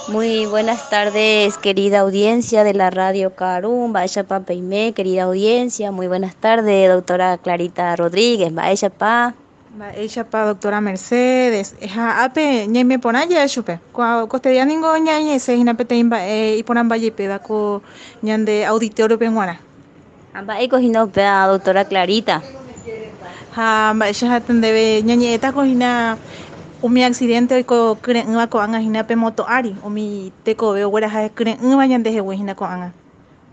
Muy buenas tardes, querida audiencia de la radio Carum, Mba'éichapa peime, querida audiencia, muy buenas tardes, doctora Clarita Rodríguez, mba'éichapa. Mba'éichapa doctora Mercedes, ha ápe ñaime porã ja'e chupe. Kostedia ningo ñañe'ẽse hína peteĩ mba'e iporãmba jepéva ko ñande auditorio-pe g̃uarã. Ha mba'éiko hína upéva doctora Clarita? Ha mba'éicha ha'éta ndéve ñañe'ẽtako hína umi accidente oiko kyre'ỹva ko'ág̃a hína pe moto ári, umi tekove ogueraha kyre'ỹva ñandehegui hína ko'ág̃a.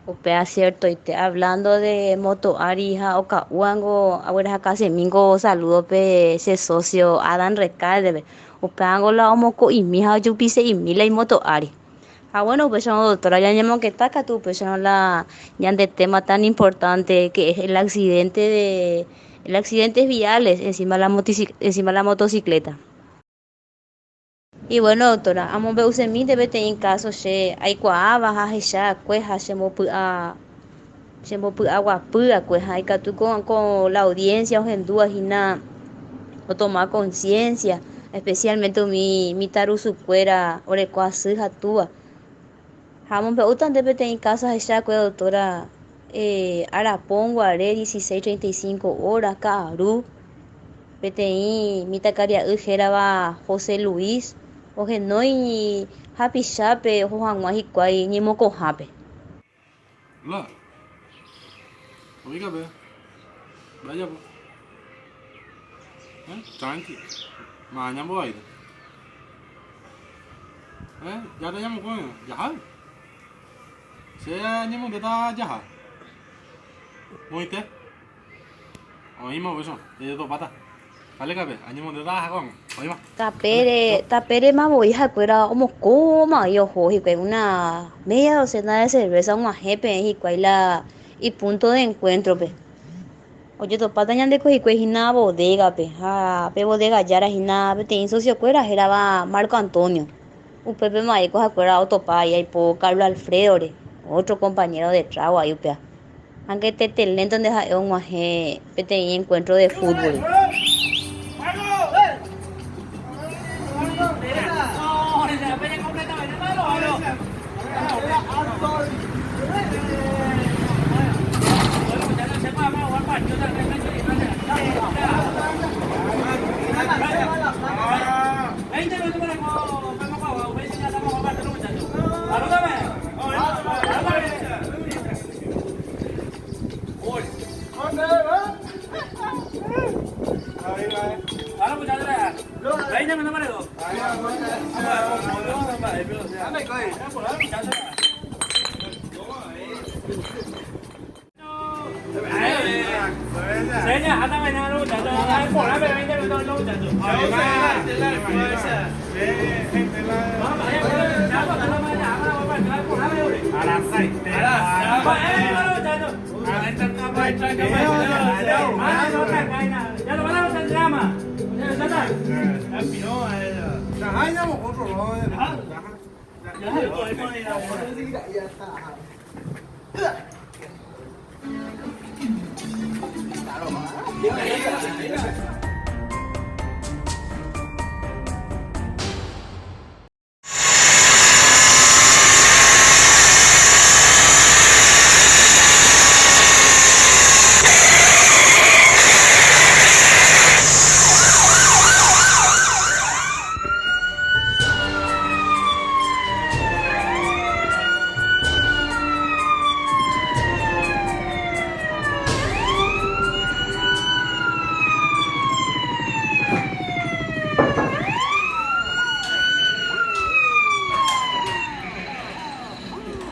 Upéva ciertoite, hablando de moto ári ha oka'úvango aguerahakasemíngo saludo-pe che socio Adan Recalde-pe, upévango la omoko'imi ha ojupise'imi la imoto ári. Ha bueno upéicharõ doctora ñañemongeta katu upéicharõ la ñande tema tan importante que es el accidente de el accidentes viales encima la encima la motocicleta. Y bueno doctora, amombe'usemínte peteĩ káso che aikuaáva ha ahecha akue ha chembopy'a chembopy'aguapy akue ha ikatu ko ko la audiencia ohendúva hína otoma conciencia especialmente umi mitãrusukuéra oreko asy ha túva. Ha amombe'úta nde peteĩ káso ahecha akue doctora arapónguare 16:35 hora ka'aru. Peteĩ mitãkaria'y hérava José Luis ohenói hapichápe oho hag̃ua hikuái ñemokõhápe. Hola. Oígame. Vaya po. Eh, tranqui. Maña mbovaíta. Eh, ya te llamo coño. Ya. Che añemondéta jaha. Oĩte. Oĩma upéicha, jajotopáta. Dale kape, añemondéta aha ko'ág̃a. Oĩma. Tapére, tapérema voi ha'ekuéra omokõma oĩ oho hikuái una media docena de cerveza og̃uahẽ peẽ hikuái la ipunto de encuentro-pe. Ojotopáta ñandeko hikuái hína bodega-pe ha pe bodega jára hína peteĩ socio-kuéra hérava Marco Antonio. Upépe ma'éiko ha'ekuéra otopa ahí aipo Carlos Alfredo-re, otro compañero de trago ahí upéva. Angete Telento nde ha'e og̃uahẽ peteĩ encuentro de fútbol.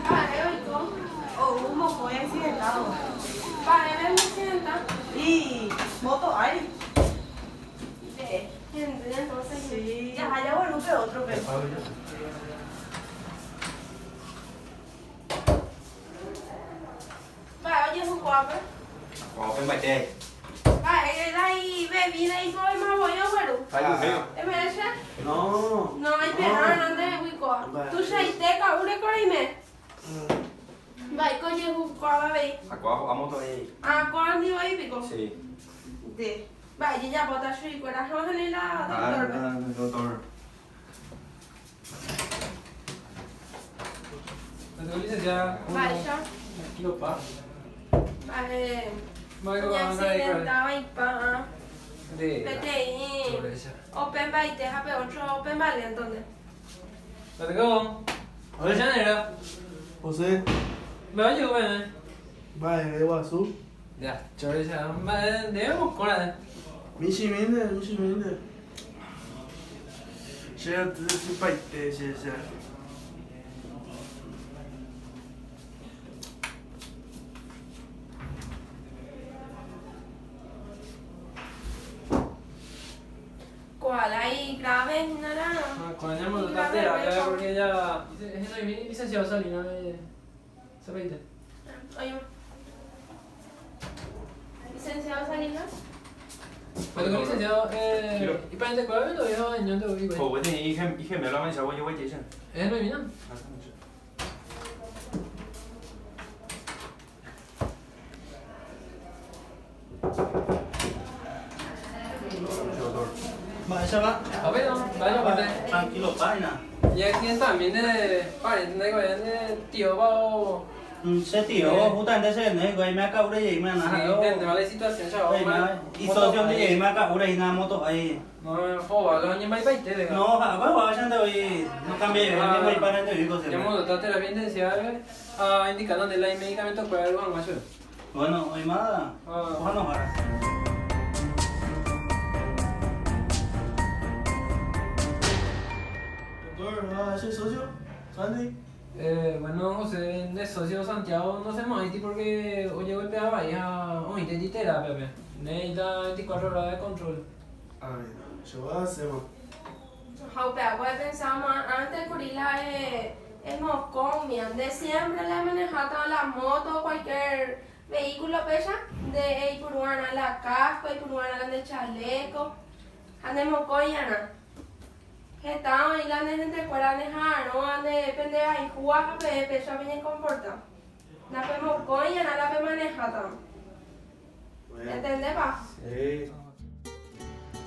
Mba'e oiko? Ou mokõi accidentado. Mba'épe accidenta? Y moto ári. Hendy entonces. Sí. Jaha jaguaru pe otro-pe. Mba'e ojehu ko'ápe? Ko'ápe mbaite. Mba'e la ibebida ipovéma voi ogueru. Eme'ẽ che? No. No, aipe'árõ ndehegui kóa. Tuichaite ka'u reko reime. Mba'éiko ojehu ko'ápe avei? Ha kóa ho'a moto avei. Ah, kóa ndi voi piko? Sí. Nde. Mba'e jejapóta chuguikuéra ha ohenói la doctor-pe. Ah, doctor. Mba'éicha? Mba'e oñeaccidenta vaipa peteĩ opẽmbaite ha pe otro opẽmba lénto nde. José. Mba'eve guasu. Michĩmínte, michĩmínte. Che atysypaite che che. Ko'ã la igrave hína la. Oĩma. Licenciado Salinas. Mba'éichapa? Tranquilo página. Che tio, justamente che renói hikuái me aka'úre jeýma ana ha'e isocio nde jeýma aka'úre hína moto ái. No, ha'e oguáva voi no cambiaive oñembaipa rente oiko siempre. Bueno, oĩma pohãnohára. Doctor, ha che socio, Sandy. Bueno, José, nde socio Santiago nosẽmo'ãiti porque ojegolpea vai ha oĩteti terapia-pe. Néita 24 horas de control. Ay, che va asẽma. Ha upéva epensáma antes kuri la emokõ umía. Nde siempre la emanejátava la moto o cualquier vehículo péicha, nde eipuru'arã la casco, eipuru'arã la nde chaleco ha nde mokõi'arã. Heta oĩ la ne hentekuéra neha'arõva nde penderayhúva ha peẽ péicha peñekomporta. Napemokõi'arã la pemanejátava. Entendépa?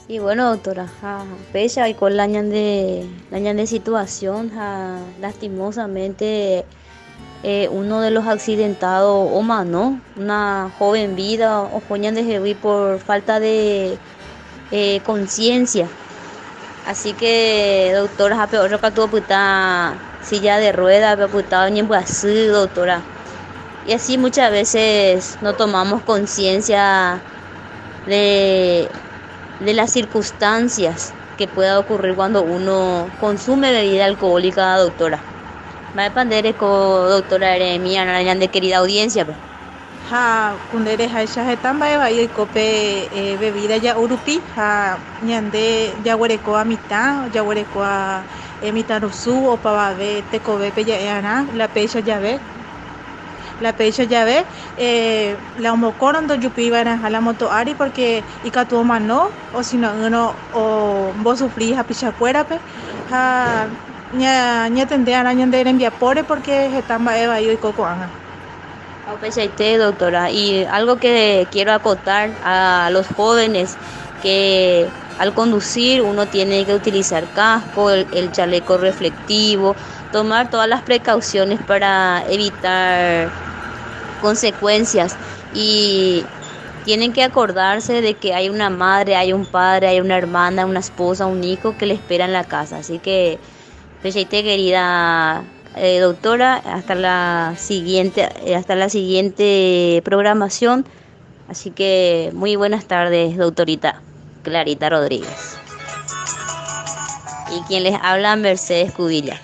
Sí, bueno, doctora, ha péicha oiko la ñande, la ñande situación ha lastimosamente eh, uno de los accidentados omano, una joven vida oho ñandehegui por falta de eh, conciencia. Así que, doctora, ha pe otro katu opyta silla de rueda, pe opyta oñembyasy, doctora. Y así muchas veces no tomamos conciencia de, de las circunstancias que pueda ocurrir cuando uno consume bebida alcohólica, doctora. Mba'épa nde reko, doctora, eremi arã ñande querida audiencia-pe? Ha ku nde reháicha heta mba'e vai oiko pe bebida ja'u rupi ha ñande jaguerekóva mitã, jaguerekóva mitãrusu opavave tekovépe ja'e arã la péicha jave. La péicha jave la omokõrõ ndojupíi va'erãha la moto ári pórke ikatu omano osino'ỹrõ ombosufri hapichakuérape ha ñatende arã ñande rembiapóre pórke heta mba'e vai oiko ko'ág̃a. Ha upeichaite doctora, y algo que quiero acotar a los jóvenes que al conducir uno tiene que utilizar casco, el, el chaleco reflectivo, tomar todas las precauciones para evitar consecuencias y tienen que acordarse de que hay una madre, hay un padre, hay una hermana, una esposa, un hijo que le espera en la casa. Así que, peichaite querida eh, doctora, hasta la siguiente, eh, hasta la siguiente programación. Así que muy buenas tardes, doctorita Clarita Rodríguez. Y quien les habla, Mercedes Cubilla.